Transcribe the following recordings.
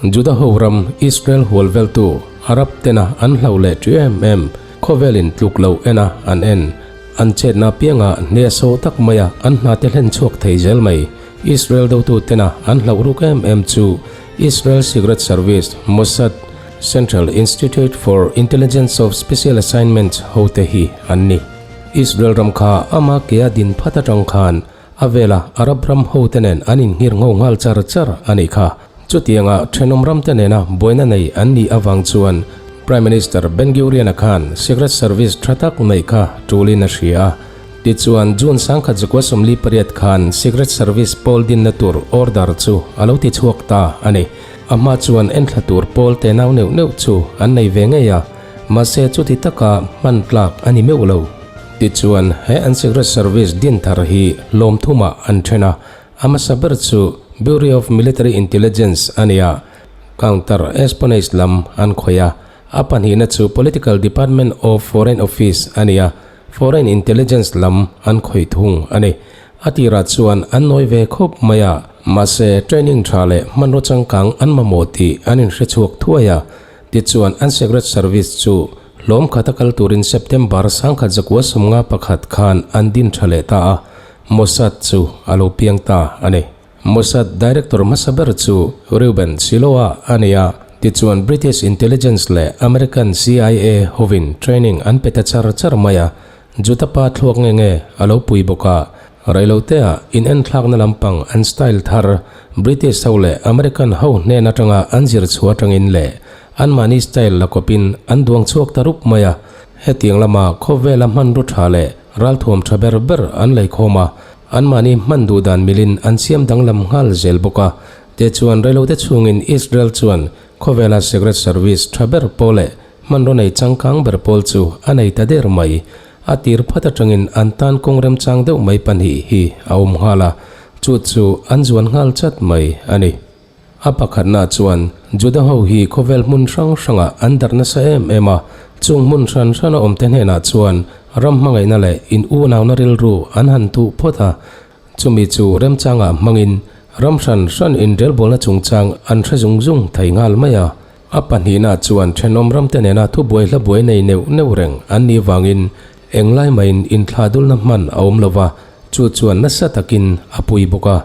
Juda ho ram Israel hual veltu Arab tena an hlauh leh ṭi em em, khawvelin tluk lo ena an en, an chetna pianga hnehsawh tak maia an hna te hlen chhuak thei zel mai. Israel dotu tena an hlauh ruk em em chu Israel Secret Service, Mossad, Central Institute for Intelligence of Special Assignments hote hi an ni. Israel ram kha ama kea din phat atang khan a vela Arab ram hote nen an inhngir ngho nghal char char a nih kha. Chutianga thenawm ramte nena buaina nei an nih avang chuan Prime Minister Ben Gurion-a khan Secret Service tha tak neih kha tulin a hria a. Tichuan June 1948 khan Secret Service pawl dinna tur order chu a lo ti chhuak ta a ni. A hma chuan enthla tur pawl te nau neuh neuh chu an nei ve ngei a, mahse chuti taka hman tlak a ni meuh lo. Tichuan he an Secret Service din thar hi hlawm thumah an then a, a hmasa ber chu Bureau of Military Intelligence a ni a, counter espionage lam an khawih a, a pahnihna chu Political Department of Foreign Office a ni a, Foreign Intelligence lam an khawih thung a ni. A tirah chuan an nawi ve khawp mai a, mahse training tha leh hmanraw changkang an mamawh tih an inhre chhuak thuai a. Tichuan an Secret Service chu hlawm khata kal turin September 1951 khan an din tha leh ta a, Mossad chu a lo piang ta a ni. Mossad Director hmasa ber chu Reuben Shiloah a ni a, tichuan British Intelligence leh American CIA hovin training an pe ta char char mai a, Juda pa thluak nge nge a lo pui bawk a, reiloteah inenthlakna lampang an style thar British ho leh American ho hnen atanga an zir chhuah atangin leh anmahni style la kawpin an duang chhuak ta rup mai a, hetiang lama khawvela hmanraw tha leh ralthuam tha ber ber an leikhawm a, anmahni hman duh dan milin an siam danglam nghal zel bawk a, tichuan reilote chhungin Israel chuan khawvela Secret Service tha ber pawh leh Hmanraw nei changkang ber pawl chu a nei ta der mai. A tir phat atangin an tan kawng remchang deuh mai pahnih hi a awm nghal a, chu chu an zuan nghal chat mai a ni. A pakhatna chuan Juda ho hi khawvel hmun hrang hrangah an darh nasa em em a, chung hmun hran hrana awmte hnenah chuan ram hmangaihna leh in unauna rilru an han tuh phawt a, chumi chu remchangah hmangin ram hran hran inrelbawlna chungchang an hre zung zung thei nghal mai a. A pahnihna chuan thenawm ramte nena thubuai hlabuai nei neuh neuh reng an nih vangin englai maiin inthladulna hman a awm lo va, chu chuan nasa takin a pui bawk a.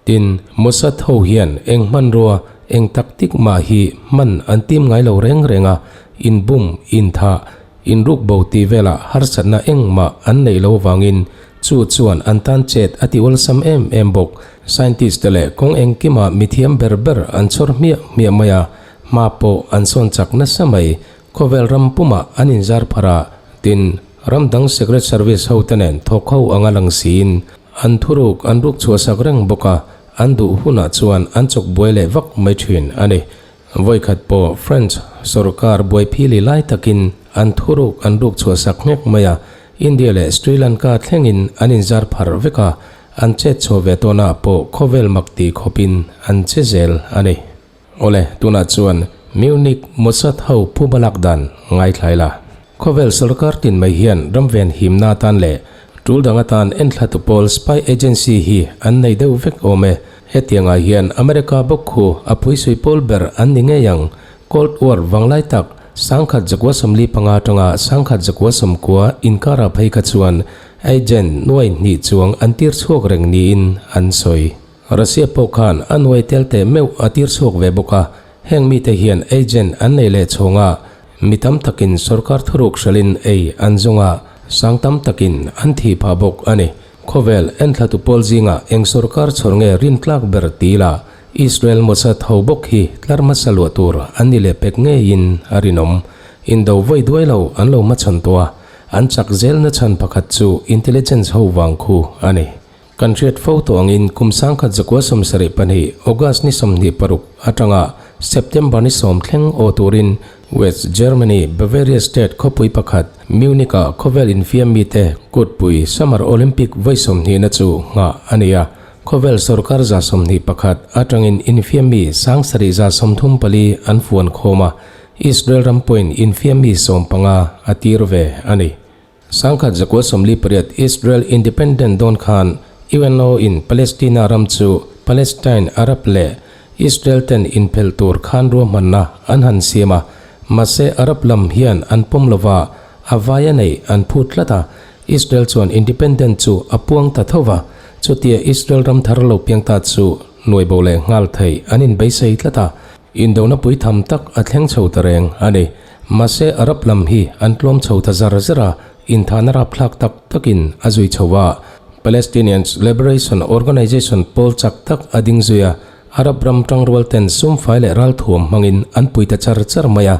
Tin, Mossad ho hian eng hmanrua, eng taktik mah hi hman an tim ngai lo reng reng a, inbum, inthah, inrukbo tih velah harsatna engmah an neih lo vangin chu chuan an tan chet a ti awlsam em em bawk. Scientist te leh kawng engkima mithiam ber ber an chhawr hmiah hmiah mai a, hma pawh an sawn chak nasa mai. Khawvel ram pumah an inzar phar a, tin, ram dang Secret Service ho te nen thawk ho anga lang siin an thuruk an ruk chhuahsak reng bawk a, an duh hunah chuan an chawk buai leh vak mai thin a ni. Vawikhat pawh French sorkar buaiphili lai takin an thuruk an ruk chhuahsak nghek mai a, India leh Sri Lanka thlengin an inzar phar vek a, An chet chhuah ve tawnah pawh khawvel mak ti khawpin an che zel a ni. Awle, tunah chuan Munich Mossad ho phuba lak dan ngaithlai la. Khawvel sorkar tin mai hian ram ven himna atan leh tul dang atan enthlatu pawl spy agency hi an nei deuh vek awm e. Hetiangah hian America bawk khu a phuisui pawl ber an ni ngei ang. Cold War vanglai tak 1945 atanga 1990 inkarah phei kha chuan Agent nuai hnih chuang an tir chhuak reng niin an sawi. Russia pawh khan a nuai tel teh meuh a tir chhuak ve bawk a, heng mite hian agent an nei leh chhawng a, mi tam takin sorkar thuruk hralhin ei an zawng a, sang tam takin an thih phah bawk a ni. Khawvel enthlatu pawl zingah eng sorkar chhawr nge rintlak ber ti ila Israel Mossad ho bawk hi tlar hmasa luah tur an ni leh pek ngeiin a rinawm. Indo vawi duai lo an lo hmachhawn tawh a, An chak zelna chhan pakhat chu intelligence ho vang khu a ni. Kan hriat fo tawh angin kum 1972 August ni 26 atanga September ni 10 thleng aw turin West Germany Bavaria State khawpui pakhat Munich-ah khawvel infiam mite kutpui Summer Olympic vawi sawmhnihna chu nghah a ni a. Khawvel sorkar 21 atangin infiam mi 7134 an fuan khawm a. Israel ram pawhin infiammi 15 a tir ve a ni. 1948 Israel Independent dawn khan UNO in Palestina ram chu Palestine Arab leh Israel ten inphelh tur khan ruahmanna an han siam a, mahse Arab lam hian an pawm lova, a vaia neih an phut tlat a, Israel chuan independent chu a puang ta tho va, chutia Israel ram thar lo piang ta chu nuai bo leh nghal theih an inbeisei tlat a, indona pui tham tak a thleng chho ta reng a ni. Mahse Arab lam hi an tlawm chho ta zar zar a, inthahna rapthlak tak takin a zui chho a. Palestinians Liberation Organization pawl chak tak a ding zui a, Arab ram tangrual ten sumfai leh ralthuam hmangin an pui ta char char mai a.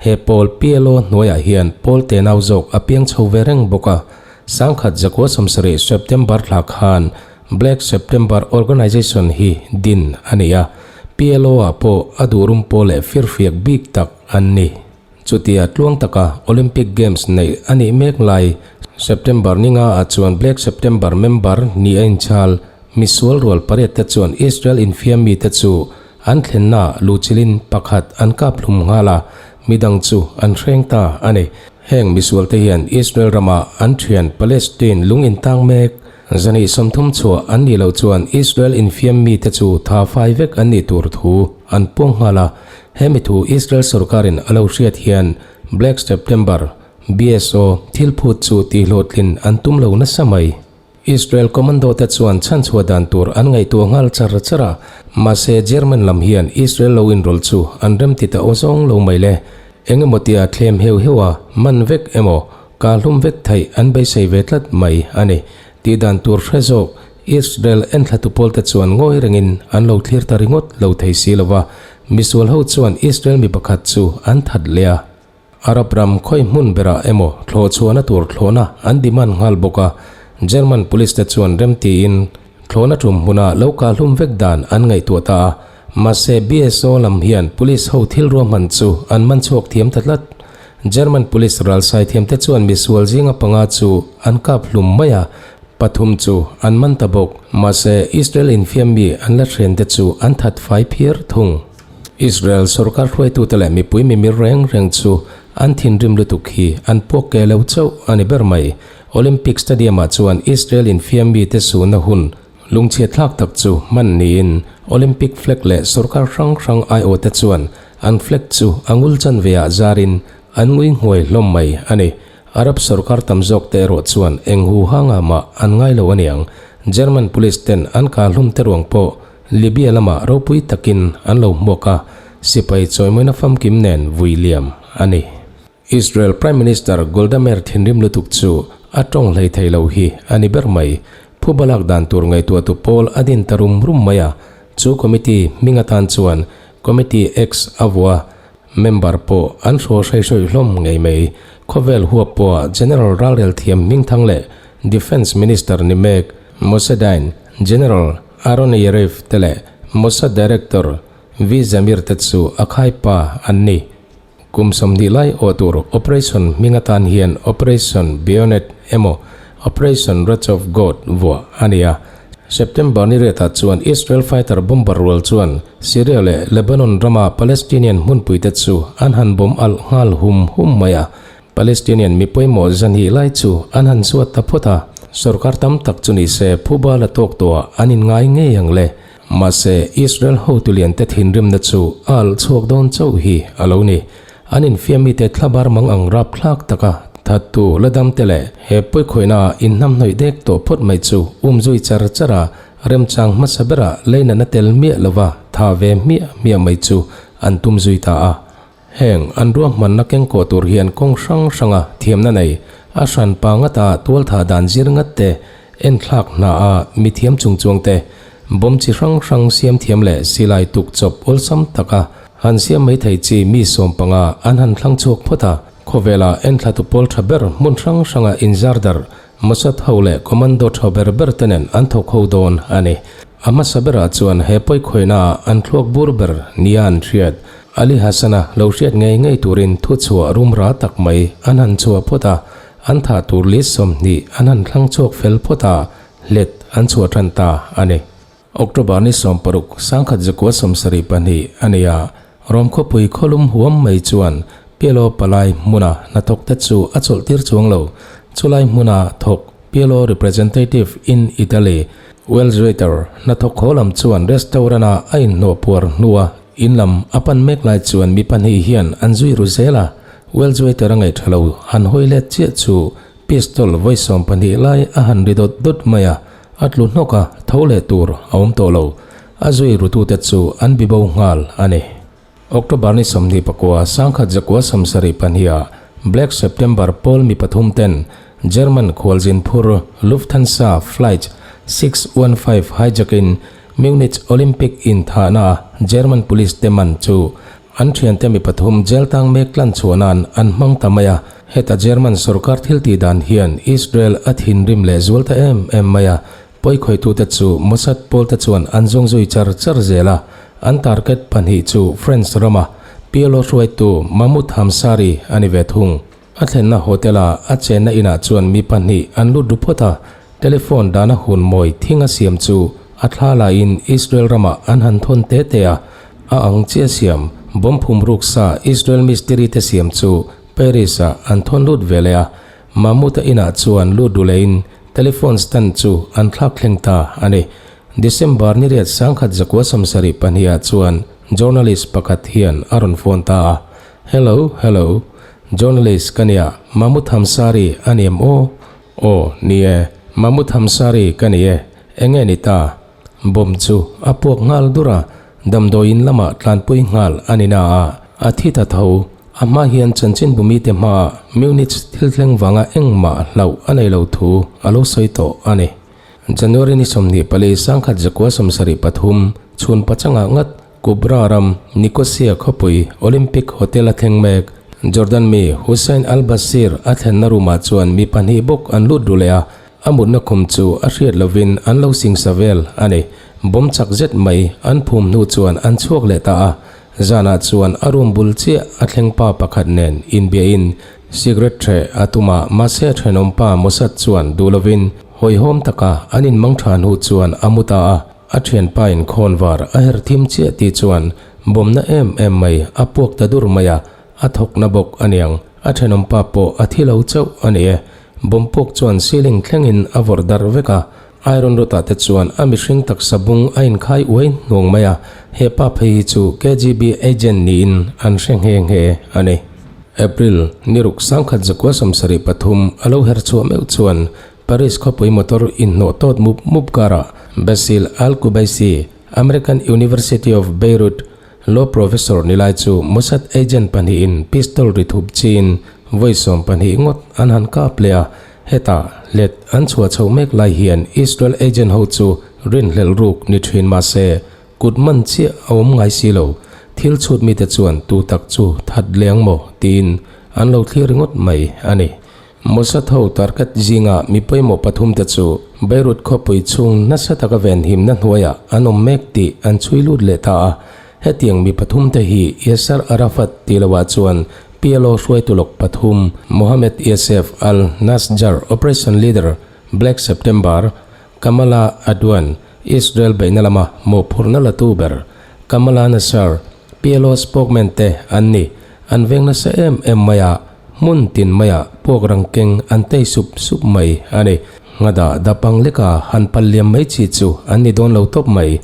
He pawl PLO hnuaiah hian pawl tenau zawk a piang chho ve reng bawk a. Sangkhat zakua 70 September thla khan Black September Organization hi din a ni a, PLO ah pawh a duhrum pawl leh firfiak bik tak an ni. Chutia tluang taka Olympic Games neih a nih mek lai, September ni nga ah chuan Black September member ni a inchhal misual rual pariat te chuan Israel infiam mite chu an thlenna luchilin pakhat an kap hlum nghal a, midang chu an hreng ta a ni. Heng misual te hian Israel rama an thian Palestine lung intang mek zani 30 chhuah an nih loh chuan Israel infiam mite chu tha fai vek an nih tur thu an puang nghal a. Hemi thu Israel sorkarin a lo hriat hian Black September, BSO, thil phut chu tihhlawhtlin an tum lo nasa mai. Israel commando te chuan chhanchhuah dan tur an ngaihtuah nghal char char a, mahse German lam hian Israel lo inrawlh chu an remti ta aw zawng lo mai le. Eng emaw tia thlem heuh heuh a, man vek emaw, kahlum vek theih an beisei ve tlat mai a ni. Tih dan tur hre zawk Israel enthlatu pawlte chuan ngawi rengin an lo thlir ta ringawt lo thei si lo va, misual ho chuan Israel mi pakhat chu an that leh a. Arab ram khawi hmun berah emaw thlawh chhuahna tur thlawhna an demand nghal bawk a, German police te chuan remtiin thlawhna tum hmuna lo kahlum vek dan an ngaihtuah ta a, mahse BSO lam hian police ho thil ruahman chu an man chhuak thiam ta tlat. German police ralsai thiamte chuan misual zinga panga chu an kap hlum mai a, pathum chu an man ta bawk. Mahse Israel infiam mi an la hrente chu an that fai phiar thung. Israel sorkar hruaitute leh mipui mimir reng reng chu an thinrim lutuk hi an puak ke lo chauh a ni ber mai. Olympic Stadium-ah chuan Israel infiam mite suhna hun lungchhiat thlak tak chu hman niin Olympic flag leh sorkar hrang hrang aiawhte chuan an flag chu a ngul chanveah zarin an ngui nghuai hlawm mai a ni. Arab sorkar tam zawk te erawh chuan eng huhanga mah an ngai lo aniang. German police ten an kahlum te ruang pawh Libya lamah ropui takin an lo hmuak a, sipai chawimawina famkim nen vui liam a ni. Israel Prime Minister Golda Meir thinrim lutuk chu a tawng hlei thei lo hi a ni ber mai. Phuba lak dan tur ngaihtuahtu pawl a din ta rum rum mai a, chu committee hming atan chuan Committee X a vuah a, member pawh an hraw hrei hrawih hlawm ngei mai. Khawvel huap pawha General ralrel thiam hmingthang leh Defence Minister ni mek Moshe Dayan, General Aaron Yerif te leh Mossad Director V Zamir te chu a khaipa an ni. Kum 20 lai awh tur operation hming atan hian Operation Bayonet emaw Operation Wrath of God vuah a ni a. September ni riatah chuan Israel fighter bomber rual chuan Syria leh Lebanon rama Palestinian hmunpuite chu an han bomb alh nghal hum hum mai a. Palestinian mi pawimawh zan hih lai chu an han suat ta phawt a, sorkar tam tak chu ni se phuba la tawk tawhah an inngai ngei ang le. Mahse, Israel hotu liante thinrimna chu a alh chhuak dawn chauh hi a lo ni. An infiam mite thlabar mang ang rapthlak taka thattu la damte leh he pawikhawihnaah inhnamhnawih dek tawh phawt mai chu umzui char char a, remchang hmasa berah leinatna tel miah lova tha ve hmiah hmiah mai chu an tum zui ta a. Heng an ruahmanna kengkawh tur hian kawng hrang hranga thiamna nei, a hran pa ngata tualthah dan zir ngat te, enthlak hna a mithiam chungchuang te, bomb chi hrang hrang siam thiam leh silai tuk chawp awlsam taka han siam mai thei chi mi 15 an han thlang chhuak phawt a. Khawvela enthlatu pawl tha ber hmun hrang hranga inzar darh Mossad ho leh commando tha ber ber te nen an thawk ho dawn a ni. A hmasa berah chuan he pawikhawihnaah an thluak bur ber nia an hriat. Ali Hassan-a lo hriat ngei ngei turin thu chhuah rum ra tak mai an han chhuah phawt a, an thah tur list 20 an han thlang chhuak fel phawt a, hlet an chhuah tan ta a ni. October ni 60, 1972 a ni a, Rom khawpui khawlum huam mai chuan PLO palai hmuna hnathawk te chu a chawlh tir chuang lo. Chulai hmuna thawk PLO representative in Italy, Wells waiter hnathawk haw lam chuan restaurant a a inhnawh puar hnua in lam a pan mek lai chuan mi pahnih hian an zui ru zel a. Wells waiter a ngaih tha lo han hawi let chiah chu pistol vawi 12 lai a han ri dawt dawt mai a, a tlu hnawk a, tho leh tur a awm tawh lo. A zui rutute chu an bibo nghal a ni. October ni 29 1972 ah Black September pawl mi pathum ten German khualzin phur Lufthansa Flight 615 hijack in Munich Olympic inthahna a German police te man chu an thiante mi pathum jail tang mek tlan chhuah nan an hmang ta mai a. Heta German sorkar thil tih dan hian Israel a thinrim leh zual ta em em mai a, Pawikhawitute chu Mossad pawlte chuan an zawng zui char char zel a, an target pahnih chu France rama PLO hruaitu Mahmoud Hamsari a ni ve thung. A thlenna hotel-a a chenna inah chuan mi pahnih an lut ru phawt a, telephone dana hun mawi thing a siam chu a thla laiin Israel ramah an han thawn te te a, a ang chiah siam bomb phum ruk sa Israel mistiri te siam chu Paris-ah an thawn lut ve leh a, Mahmoud-a inah chuan lut ru lehin Telephone stand chu an thlak thleng ta a ni. December ni riat 1972 ah chuan journalist pakhat hian a rawn phone ta a, Hello, hello, journalist ka nia, Mahmoud Hamsari a ni em aw? Aw, ni e, Mahmoud Hamsari ka ni e, enge ni ta? Bomb chu a puak nghal dur a, damdawiin lamah tlanpui nghal a ni na a, a thi ta tho. A hma hian chanchinbu mite hmaah Munich thil thleng vanga engmah hlauh a nei lo thu a lo sawi tawh a ni. January ni 24 1973 chhun pachangah ngat Kubra ram Nicosia khawpui Olympic Hotel a thleng mek. Jordan mi Hussein al-Basir a thlenna room-ah chuan mi pahnih bawk an lut ru leh a, A mutna khum chu a hriat lovin an lo singsa vel a ni. Bomb chak zet mai an phum hnu chuan an chhuak leh ta a. Zanah chuan a room bul chiah a thleng pa pakhat nen inbiahin cigarette hreh a tum a, mahse a thenawm pa Mossad chuan duh lovin hawihhawm taka an inmang tha hnu chuan a mu ta a. A thianpa in khawnvar a her thim chiah tih chuan bomb na em em mai a puak ta dur mai a, A thawkna bawk a niang, a thenawmpa pawh a thi lo chauh a ni e. Bomb pawk chuan ceiling thlengin a vawrh darh vek a, iron rod ah te chuan a mihring taksa bung a inkhai uai hnuang mai a, he pa phei hi chu KGB agent niin an hre nghe nghe a ni. April ni ruk 1973 a lo her chhuah meuh chuan Paris khawpui motor inhnawh tawt mup mup karah Basil Al-Qubaisi, American University of Beirut, Law Professor ni lai chu Mossad agent pahnihin pistol ri thup chiin vawi 12 ngawt an han kap leh a, hetah let an chhuah chhoh mek lai hian Israel agent ho chu rinhlelh ruk ni thin mahse kut man chiah a awm ngai si lo, thil chhut mite chuan tu tak chu that leh ang maw tiin an lo thlir ringawt mai a ni. Mossad ho target zinga mi pawimawh pathumte chu Beirut khawpui chhung nasa taka venhimna hnuaiah an awm mek tih an chhui lut leh ta a. Hetiang mi pathumte hi Yasser Arafat tih loah chuan PLO hruaitu lawk pathum, Mohammed Yasef al-Najjar, operation leader, Black September, Kamala Adwan, Israel beihna lama mawhphurhna latu ber, Kamala Nassar, PLO spokesman te an ni. An veng nasa em em mai a, hmun tin maiah puak rang keng an tei sup sup mai a ni. Nghada dapang leka han pal liam mai chi chu an ni dawn lo tawp mai.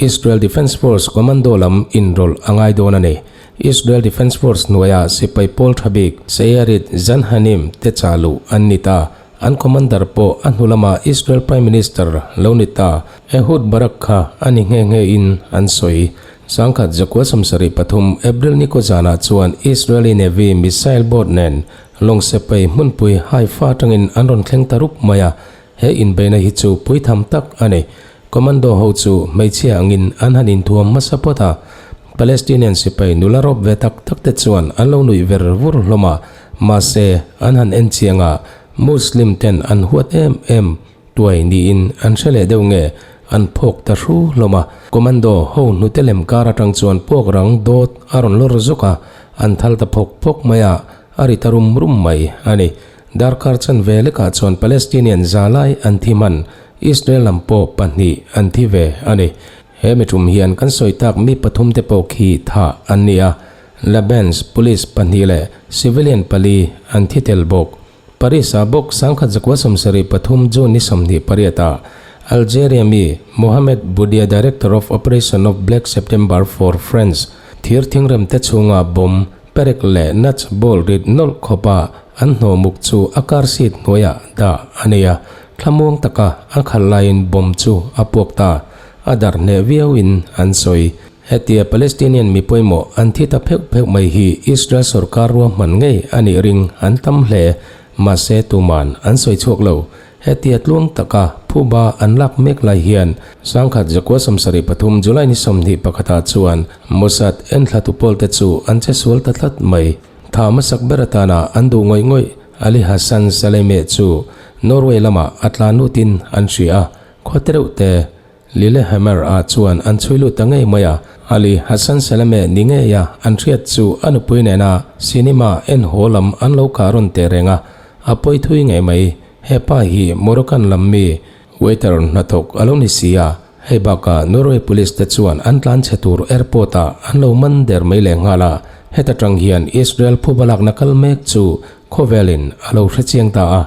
Israel Defence Force commando lam inrawlh a ngai dawn a ni. Israel Defence Force hnuaia sipai pawl tha bik Sayarit Zanhanim te cha luh an ni ta. An commander pawh a hnu lama Israel Prime Minister lo ni ta Ehud Barak kha a ni nghe nghe in an sawi. 1973 April ni kaw zanah chuan Israeli Navy missile boat nen lawng sepei hmunpui Haifa atangin an rawn thleng ta rup mai a, he inbeihna hi chu puitham tak a ni. Commando ho chu hmeichhia angin an han inthuam hmasa phawt a, Palestinian sipai nula rawp ve tak tak te chuan an lo nuih ver vur hlawm a, mahse an han en chiang a, Muslim ten an huat em em Tuai niin an hre leh deuh nge an phawk ta hru hlawm a, commando ho hnute lem kar atang chuan puak rang dawt a rawn lawr zawk a, an thal ta phawk phawk mai a, a ri ta rum rum mai a ni. Darkar chan ve lekah chuan Palestinian za lai an thi hman, Israel lam pawh pahnih an thi ve a ni. He mi tum hian kan sawi tak mi pathum te pawh khi thah an ni a, Laban's police pahnih leh civilian pali an thi tel bawk. Paris-ah bawk 1973 June ni 28 ah. Algeria mi Mohamed Boudia Director of Operation of Black September for France thir thingrem te chhunga bomb perek leh nuts ball rit nawlh khawpa an hnawhmuk chu a car seat hnuaiah dah a nei a, thlamuang taka a khalh laiin bomb chu a puak ta. A darh hneh viauin an sawi. Hetia Palestinian mi pawimawh an thi ta pheuh pheuh mai hi Israel sorkar ruahman ngei a nih ring an tam hle. Mahse tuman an sawi chhuak lo. Hetia tluang taka phuba an lak mek lai hian sangkhat zakua 73 July ni 21 ah chuan Mossad enthlatu pawlte chu an che sual ta tlat mai. Tha hmasak ber atana an duh ngawih ngawih Ali Hassan Salameh chu Norway lamah a tlan lutin an hria a, khaw tereuh te Lillehammer ah chuan an chhui lut ta ngei mai a, Ali Hassan Salameh ni ngei a an hriat chu a nupui nena cinema en haw lam an lo kah rawn teh reng a, a pawi thui ngei mai. Hepa hi Moroccan lam mi waiter hnathawk a lo ni si a, hei bakah Norway police te chuan an tlan chhe tur airport ah an lo man der mai leh nghal a, heta tang hian Israel phuba lakna kal mek chu khawvelin a lo hrechiang ta a,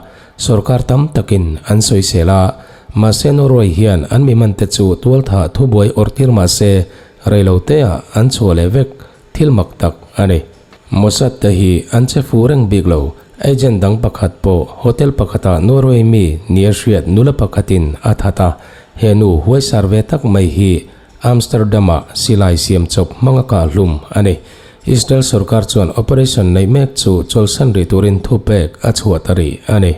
Sorkar tam takin an sawisel a, mahse Norway hian an mi mante chu tualtha thubuai awrhtir mahse reiloteah an chhuah leh vek thil mak tak a ni. Mossad te hi an che fu reng bik lo, agent dang pakhat pawh hotel pakhatah Norway mi nia hriat nula pakhatin a that a, he nu huaisar ve tak mai hi Amsterdam-ah silai siam chawp hmanga kah hlum a ni. Israel sorkar chuan operation neih mek chu chawlhsan rih turin thupek a chhuah ta rih a ni.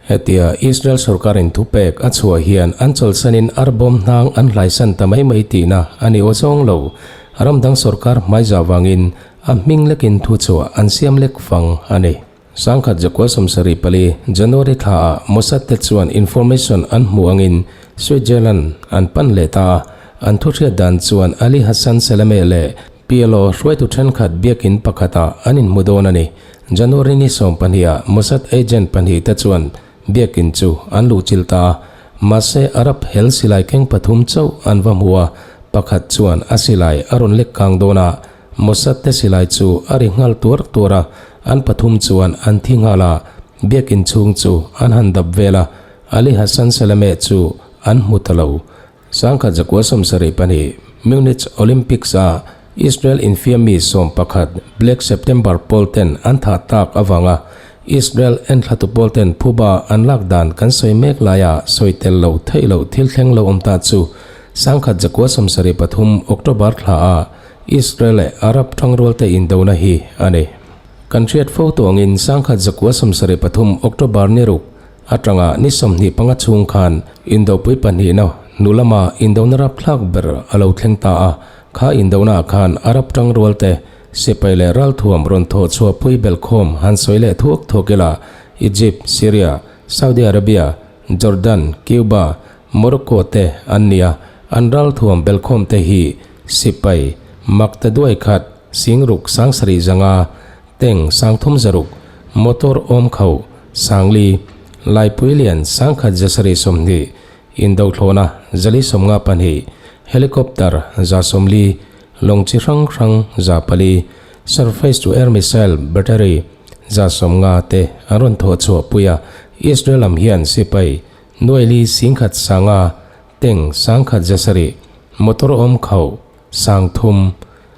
Hetia Israel sorkarin thupek a chhuah hian an chawlhsanin arbawm hnang an hlaisan ta mai mai tihna a ni aw zawng lo. Ram dang sorkar hmaizah vangin a hming lekin thuchhuah an siam lek fang a ni. Sangkhat zakua 74, January thlaah Mossad te chuan information an hmuh angin Switzerland an pan leh ta a, an thuhriat dan chuan Ali Hassan Salameh leh PLO hruaitu thenkhat biakin pakhatah an inhmu dawn a ni. January ni 12 ah Mossad agent pahnih te chuan biakin chu an luhchilh ta a, mahse Arab hel silai keng pathum chauh an va hmu a, pakhat chuan a silai a rawn lek kang dawn a, Mossad te silai chu a ri nghal tuar tuar a, an pathum chuan an thi nghal a, biakin chhung chu an han dap vel a, Ali Hassan Salameh chu an hmu ta lo. Sangkhat zakua 72 Munich Olympics a Israel infiammi 11 Black September pawl ten an thah tak avanga Israel enthlatu pawl ten phuba an lak dan kan sawi mek laia sawi tel lo theih loh thil thleng lo awm ta chu sangkhat zakua 73 October thla a Israel leh Arab tangrualte indona hi a ni. Kan hriat fo tuangin sangkhat zakua 73 October ni ruk atanga ni 25 chhung khan indopui pahnihna hnu lama indona rapthlak ber a lo thleng ta a, kha indonaah khan Arab tangrualte sipai leh ralthuam rawn thawh chhuahpui belhkhawm han sawi leh thuak thuak ila Egypt, Syria, Saudi Arabia, Jordan, Cuba, Morocco te an ni a, an ralthuam belhkhawm te hi Sipai, mak ta duai khat, singruk 7000 zanga, teng 300 zaruk, motor awm kho, 4000, laipui lian 1120, indothlawna 452, helicopter 140, lawng chi hrang hrang 400, surface to air missile battery 150 te an rawn thawh chhuah pui a, Israel lam hian sipai nuaili 10,000 sanga Teng 1700, motor awm kho 3000,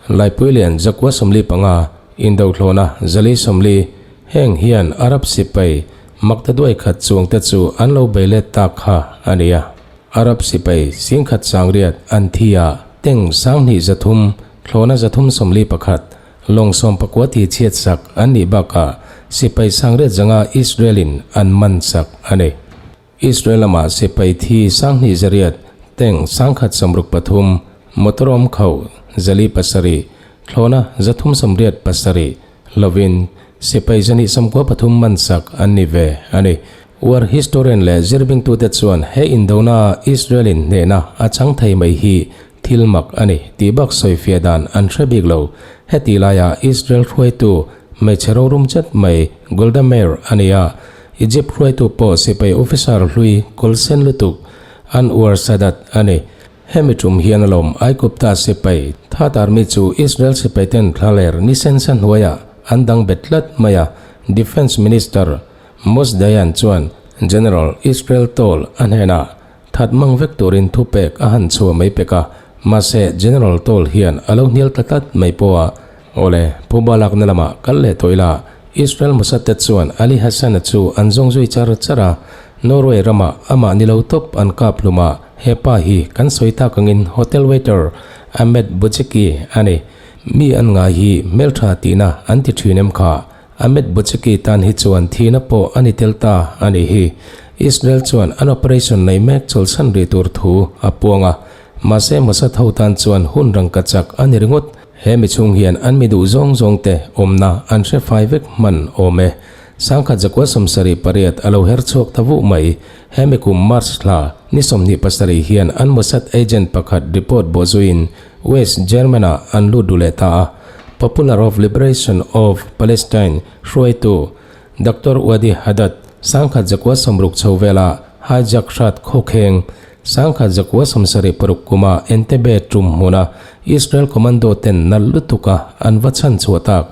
Laipui lian 145, Indothlawna 440, heng hian Arab sipai makta duai khat chuang te chu an lo bei let tak kha a ni a. Arab sipai 10,900 an thi a, teng 2300, thlawna 341, lawng 19 ti chhiat sak an nih bakah sipai 800 Israel-in an man sak a ni. Israel lamah sipai thi 2800, tank 163, motor awm kho 407, thlawna 387 lovin sipai 293 man sak an ni ve a ni. War historian leh zirbingtute chuan he indona Israel-in hnehna a chang thei mai hi thil mak a ni tih bak sawifiah dan an hre bik lo. Heti laia Israel hruaitu hmeichhe rorum chet mai Golda Meir a ni a, Egypt hruaitu pawh sipai officer hlui kawlsen lutuk Anwar Sadat a ni. Hemi tum hian alawm Aigupta sipai Third Army chu Israel sipai ten thlaler ni sensa hnuaiah an dang bet tlat mai a, Defence Minister Moshe Dayan chuan General Israel Tol a hnenah. That mang vek turin thupek a han chhuah mai pek a, mahse General Toll hian a lo hnial ta tlat mai pawh a. Awle, Pu Balakna lamah kal leh tawh ila, Israel Mossad te chuan Ali Hassan-a chu an zawng zui char char a, Norway ramah amah ni lo tawp an kap hlum a, he pa hi kan sawi tak angin hotel waiter Ahmed Bujiki a ni. Mi an ngai hi hmeltha tihna an ti thin em kha? Ahmed Bujiki tan hi chuan thihna pawh a ni tel ta a nih hi. Israel chuan an operation nei mek chawlhsan rih tur thu a puang a, mahse Mossad ho tan chuan hun rangka chak a ni ringawt. He mi chhung hian an mi duh zawng zawngte awmna an hre fai vek hman awm e. Sangkhat zakua 78 a lo her chhuak ta vuh mai. He mi kum March thla ni 27 hian an Mossad agent pakhat report bawhzuiin West German-ah an lut duh leh ta a. Popular of Liberation of Palestine hruaitu Doctor Wadi Haddad 1960 chho vela hijack hrat khawkheng 1976 kuma Entebbe tum hmuna Israel commando ten nalh lutuka an va chhan chhuah tak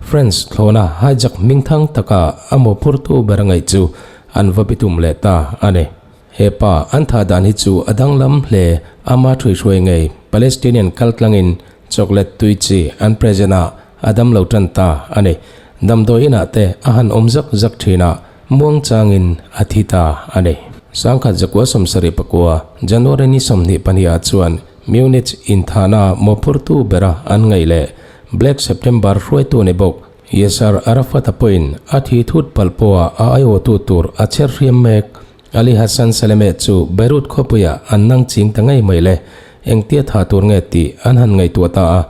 French thlawna hijack hmingthang taka a mawhphurtu ber ngaih chu an va bitum leh ta a ni. He pa an thah dan hi chu a danglam hle, ama thuihhruai ngei Palestinian kaltlangin chocolate tui chi an present a, a damlo tan ta a ni. Damdawi inah te a han awm zak zak thin a, muang changin a thi ta a ni. 1979 January ni 22 ah chuan Munich inthahna mawhphurtu bera an ngaih leh Black September hruaitu ni bawk Yasser Arafat-a pawhin a thi thut palh pawha a aiawhtu tur a chher hriam mek. Ali Hassan Salameh chu Beirut khawpuiah an nang ching ta ngei mai le, engtia tha tur nge tih an han ngaihtuah ta a.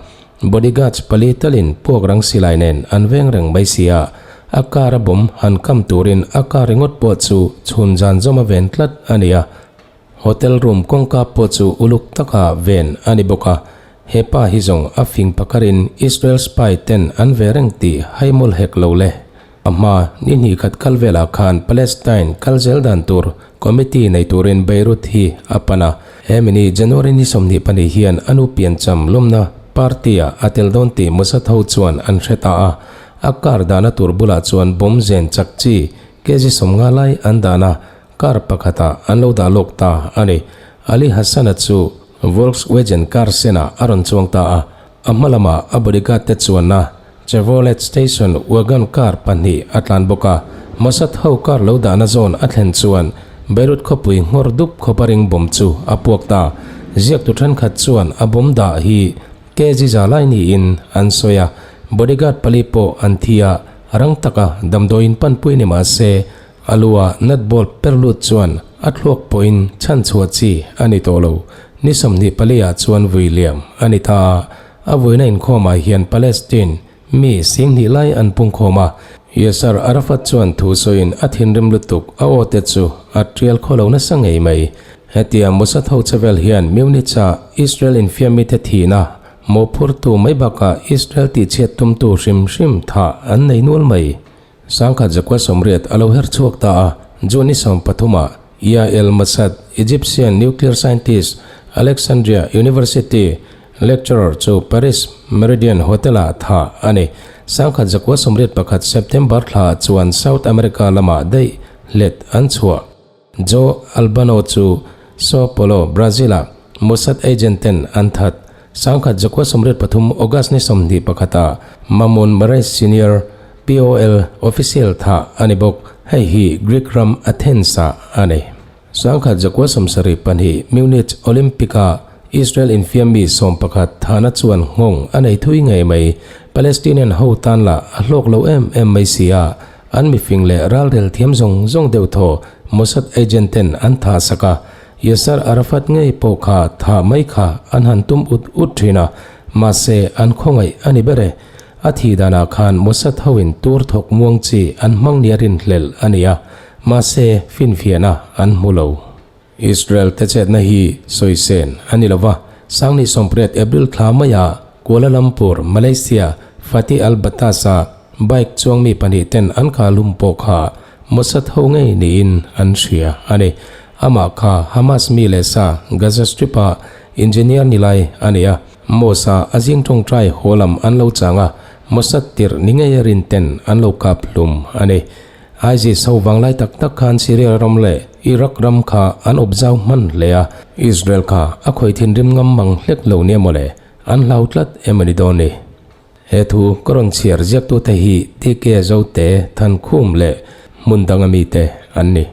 Bodyguards pali talin puak rang silai nen an veng reng mai si a, a car a bawm han kam turin a car ringawt pawh chu chhun zan zawm a ven tlat a ni a. Hotel room kawngka pawh chu uluk taka ven a ni bawk a, he pa hi zawng a fing pakarin Israel spy ten an ve reng tih haimawlh hek lo le. A hma ni hnih khat kal velah khan Palestine kal zel dan tur committee nei turin Beirut hi a pan a, he mini January ni 22 hian a nu piancham lawmna party-ah a tel dawn tih Mossad ho chuan an hre ta a, a car dahna tur bulah chuan bomb zen chak chi kg 50 lai an dan a, Car pakhatah an lo dah lawk ta a ni. Ali Hassan-a chu Volkswagen car senah a rawn chuang ta a, a hma lamah a bodyguard te chuanna Chevrolet station wagon car pahnih a tlan bawk a. Mossad ho car lo dahna zawn a thlen chuan Beirut khawpui nghawr dup khawpa ring bomb chu a puak ta. Ziaktu thenkhat chuan a bomb dah hi kg za lai niin an sawi a, bodyguard pali pawh an thi a, rang taka damdawiin panpui ni mah se A lua nut bolt per lut chuan a thluak pawhin chhan chhuah chi a ni tawh lo. Ni 24 ah chuan vui liam a ni ta a, a vuina inkhawmah hian Palestine mi 20,000 lai an pungkhawm a. Yasser Arafat chuan thu sawiin a thinrim lutuk a aw te chu a tial khaw lo nasa ngei mai. Hetia Mossad ho chevel hian Munich-a Israel infiamite thihna mawhphurtu mai bakah Israel tihchhiat tumtu hrim hrim thah an nei nual mai. 1980 a lo her chhuak ta a, June ni 13 ah Yael Massad, Egyptian nuclear scientist, Alexandria University lecturer chu Paris Meridien Hotel-ah thah a ni. 1981 September thla chuan South America lamah daih hlet an chhuah. Joe Albano chu Sao Paulo, Brazil-ah Mossad agent ten an that. 1983 August ni 21 ah Mamoun Marais Senior, POL, official thah a ni bawk. Hei hi Greek ram Athens-ah a ni. 1972 Munich Olympic-ah Israel infiam mi 11 thahna chuan nghawng a nei thui ngei mai. Palestinian ho tan lah a hlawk lo em em mai si a. An mifing leh ralrel thiam zawng zawng deuh thaw Mossad agent ten an thah sak a, Yasser Arafat ngei pawh kha thah mai kha an han tum ut ut thin a, mahse an khawngaih a ni ber e. A thih danah khan Mossad hoin tur thawk muang chi an hmang nia rinhlelh a ni a, mahse finfiahna an hmu lo. Israel te chetna hi sawi sen a ni lova, Sangni 18 April thla maia Kuala Lumpur, Malaysia, Fatih Al-Battas-a bike chuang mi pahnih ten an kah lum pawh kha Mossad ho ngei niin an hria a ni. Amah kha Hamas mi leh sa Gaza Strip-a engineer ni lai a ni a, Mosque-a a zing tawngtai haw lam an lo chang a, Mossad tirh ni ngei a rin ten an lo kap hlum a ni. ISIS ho vanglai tak tak khan Syria ram leh Iraq ram kha an awp zau hman hle a, Israel kha a khawih thinrim ngam mang hlek lo nia mawle, an hlau tlat em a ni dawn ni. He thu ka rawn chhiar ziaktute hi TK Zote, Thankhum leh hmun danga mite an ni.